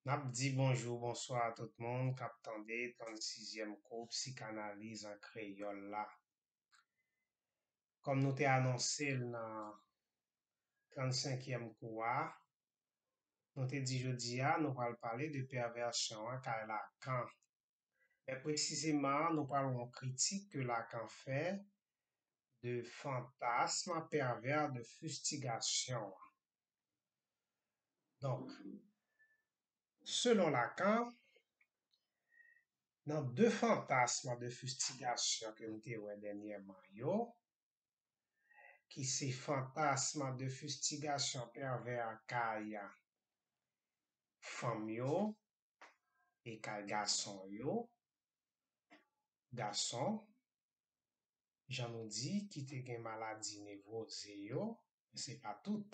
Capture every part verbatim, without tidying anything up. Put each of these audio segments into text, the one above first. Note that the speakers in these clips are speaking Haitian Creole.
N ap di bonjou, bonswa a tout moun k ap tande trannsizyèm kou psikanaliz an kreyòl la. Kòm nou te anonse l nan trannsenkyèm kou a, nou te di jodi a, nou pral pale de pèvèsyon an kay Lakan. Men presizeman, nou pral wè yon kritik ke Lakan fè de fantasme pervers de fustigation. Donk, selon Lakan, nan de fantasme de fustigation ke nou te wè dènyèman yo, ki se fantasme de fustigation pervers kay fanm yo e kay gason yo, gason, jan nou di, ki te gen maladi nevroze yo, men se pa tout.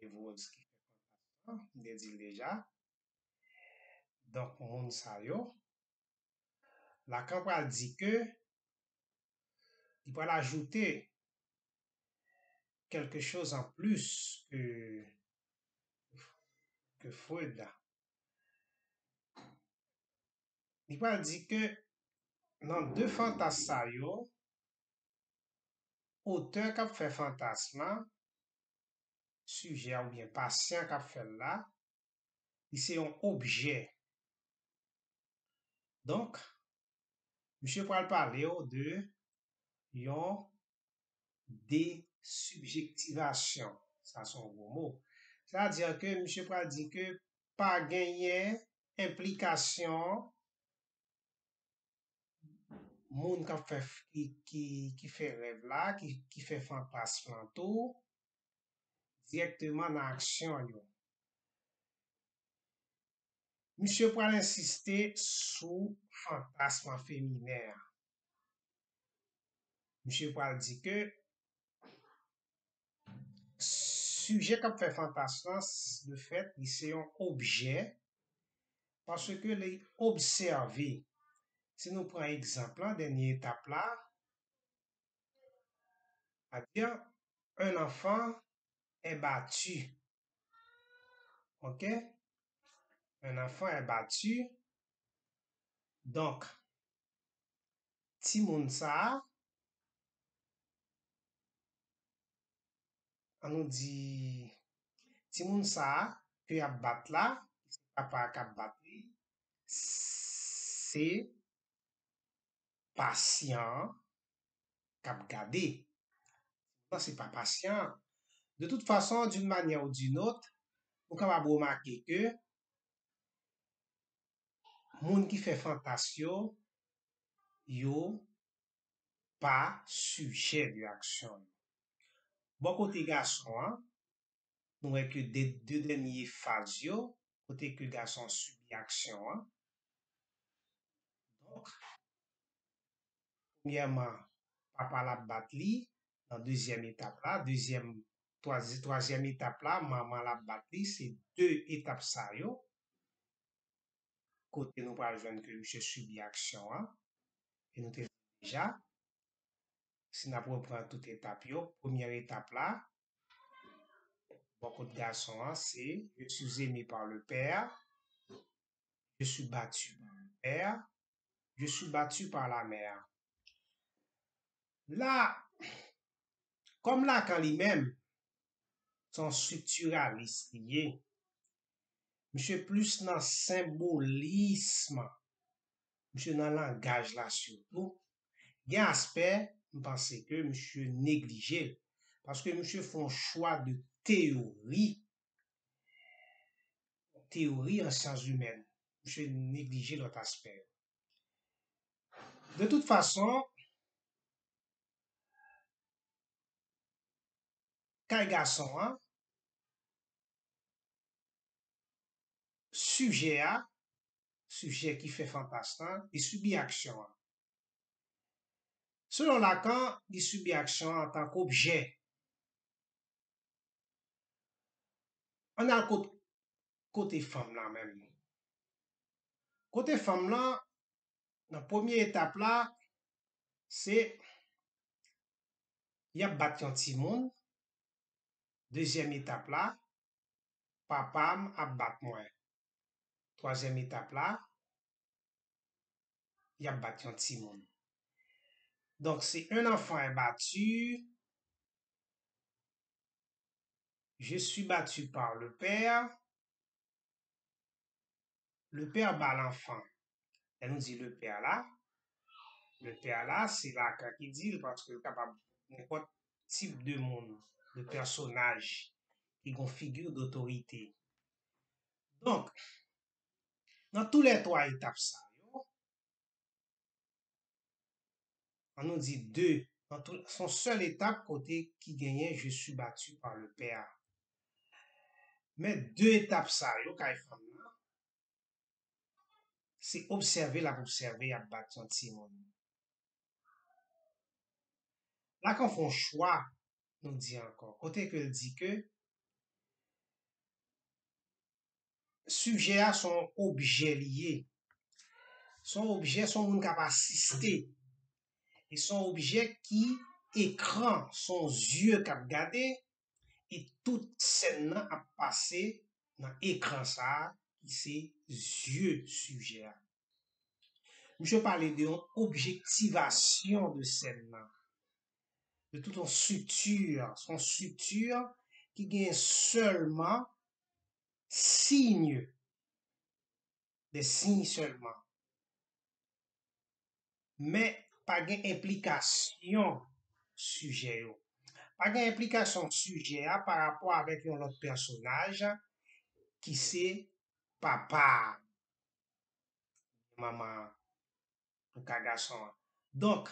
Nevroz ki fè fantasme, m te di l deja. Donk, moun sa yo, Lakan pral di ke, li pral ajoute quelque chose en plus que, que Freud. Li pral di ke nan de fantasme sa yo, otè k ap fè fantasme la, sijè a oubyen pasyan k ap fè l la, li se yon objè. Donk, misye pral pale w de yon desubjectivation. Sa se yon gwo mo. Sa vle di ke misye pral di ke pa genyen enplikasyon moun k ap fè, ki, ki, ki fè rèv la, ki, ki fè fantasm lan tou, dirèkteman nan aksyon yo. Misye pral ensiste sou fantasm feminen an. Misye pral di ke sijè k ap fè fantasm lan, de fèt, li se yon objè, paske li obsève. Si nou pran egzanp lan, dènye etap la, c'est-à-dire, un enfant est battu. Ok? Un enfant est battu. Donk, timoun sa a, an nou di, timoun sa a ke y ap bat la, se papa a k ap bat li, se pasyan an k ap gade. Non, se pa pasyan an. De tout fason, d'une manière ou d'une autre, nou kapab remake ke moun ki fè fantasm yo, yo pa sijè de aksyon yo. Bò kote gason an, nou wè ke de, de dènye faz yo, kote ke gason an sibi aksyon an. Donk, premyèman, papa l ap bat li, nan dezyèm etap la, dezyèm, twazi-, twazyèm etap la, manman l ap bat li, se de etap sa yo, kote nou pral jwenn ke misye sibi aksyon an, e nou te di deja, si n ap reprann tout etap yo, premyè etap la, bò kot gason an, se, je suis aimé par le père, je suis battu par le père, je suis battu par la mère. La, kòm Lakan li menm, se yon estriktiralis li ye, misye plis nan senbolism, misye nan langaj la sitou. Gen aspè, m panse ke misye neglije l, paske misye fè yon chwa de teyori, teyori an syans imèn. Misye neglije lòt aspè yo. De tout fason, kay gason an, sijè a, sijè ki fè fantasm lan, li sibi aksyon an. Selon Lakan, li sibi aksyon an antanke objè. Ann al kot-, kote fanm lan menm. Kote fanm lan, nan premye etap la, se y ap bat yon timoun. Dezyèm etap la, papa m ap bat mwen. twazyèm etap la, y ap bat yon timoun. Donk, se un enfant est battu, je suis battu par le père, le père bat l'enfant. Lè nou di le père la, le père la, se Lacan ki di l, paske l kapab nenpòt tip de moun, de pèsonaj ki gon figi dotorite. Donk, nan tou lè twa etap sa yo, an nou di de, nan tou, se yon sèl etap kote ki genyen je suis battu par le père. Men de etap sa yo kay fanm nan, se obsève l ap obsève y ap bat yon timoun. Lacan fè yon chwa, nou di ankò, kote ke l di ke sijè a se yon objè li ye. Se yon objè, se yon moun k ap asiste. E se yon objè ki ekran, se yon zye k ap gade, e tout sèn nan ap pase nan ekran sa a, ki se zye sijè a. Misye pale de yon objektivasyon de sèn nan, de tout yon estrikti, se yon estrikti ki gen sèlman siy, de siy sèlman. Men pa gen enplikasyon sijè yo. Pa gen enplikasyon sijè a pa rapò avèk yon lòt pèsonaj ki se papa a, manman an, ou ka gason an. Donk,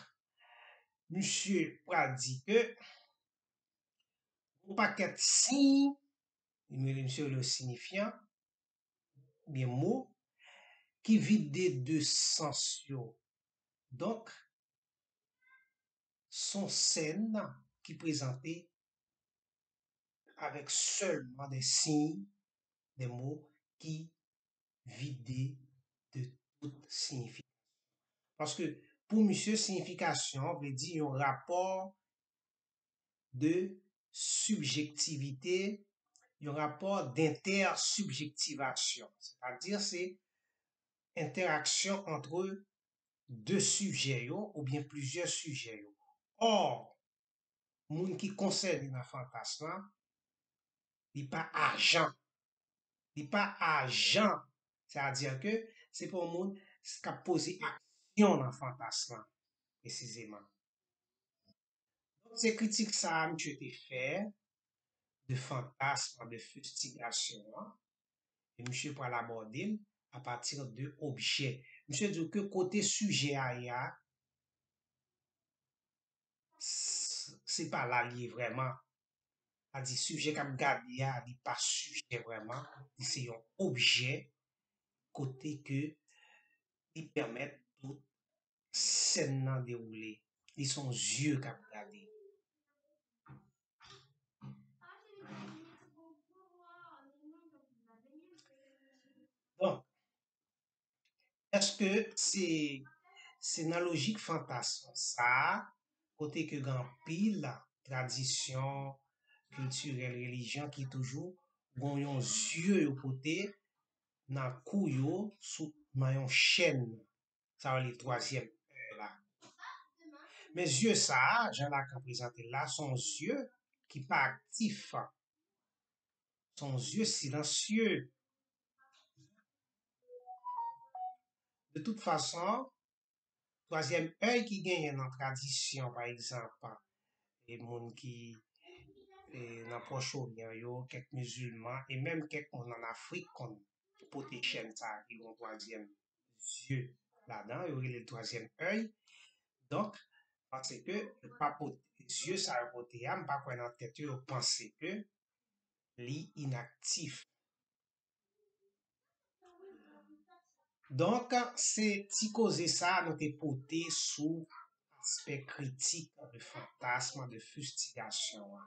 misye pral di ke yon pakèt siy, li rele, misye rele yo siyifyan, oubyen mo, ki vide de sans yo. Donk, se yon sèn ki prezante avèk sèlman de siy, de mo ki vide de tout siyifikasyon. Paske pou misye, siyifikasyon vle di yon rapò de sibjektivite, yon rapò dentèsibjektivasyon. Sètadi se entèraksyon ant de sijè yo oubyen plizyè sijè yo. Ò, moun ki konsène nan fantas lan, li pa ajan. Li pa ajan. Sètadi ke se pa yon moun k ap poze aksyon nan fantas lan, presizeman. Donk, se kritik sa a misye te fè de fantasm, de fistigasyon an. E misye pral abòde l apati de objè. Misye di w ke kote sijè a ye a, s-, se pa la l ye vrèman. Sètadi, sijè k ap gade a, li pa sijè vrèman, li se yon objè kote ke li pèmèt tout sèn nan dewoule. Li se yon zye k ap gade. Donk, èske se, se nan lojik fantasm sa a, kote ke gen anpil tradisyon kiltirèl, relijyon ki toujou gen yon zye yo pote nan kou yo sou, nan yon chèn, sa yo rele twazyèm èy la. Men zye sa a, jan Lacan prezante l la, se yon zye ki pa aktif. Se yon zye silansye. De tout fason, twazyèm èy ki genyen nan tradisyon, pa egzanp, e moun ki, e, nan Pwòch Oryan yo, kèk mizilman, e menm kèk moun ann Afrik konn pote chèn sa a ki gen yon twazyèm zye ladan, yo rele l twazyèm èy. Donk, paske yo pa pote, zye sa yo pote a, m pa kwè nan tèt yo, yo panse ke li inaktif. Donk, se ti koze sa a nou te pote sou aspè kritik de fantasm, de fistigasyon an.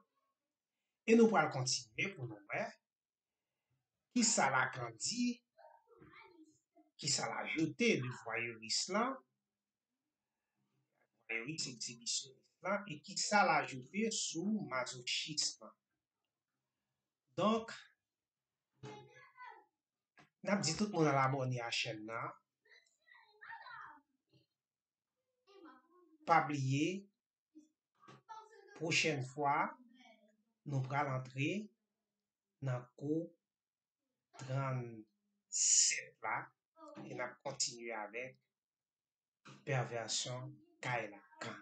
E nou pral kontinye pou nou wè kisa Lacan di, kisa l ajoute de vwayeris lan, vwayeris egzibisyonis lan, e kisa l ajoute sou mazochism lan. Donk, N ap di tout moun al abòne a chèn nan. Pa bliye, pwochèn fwa, nou pral antre nan kou trannsèt la e n ap kontinye avèk pèvèsyon kay Lakan.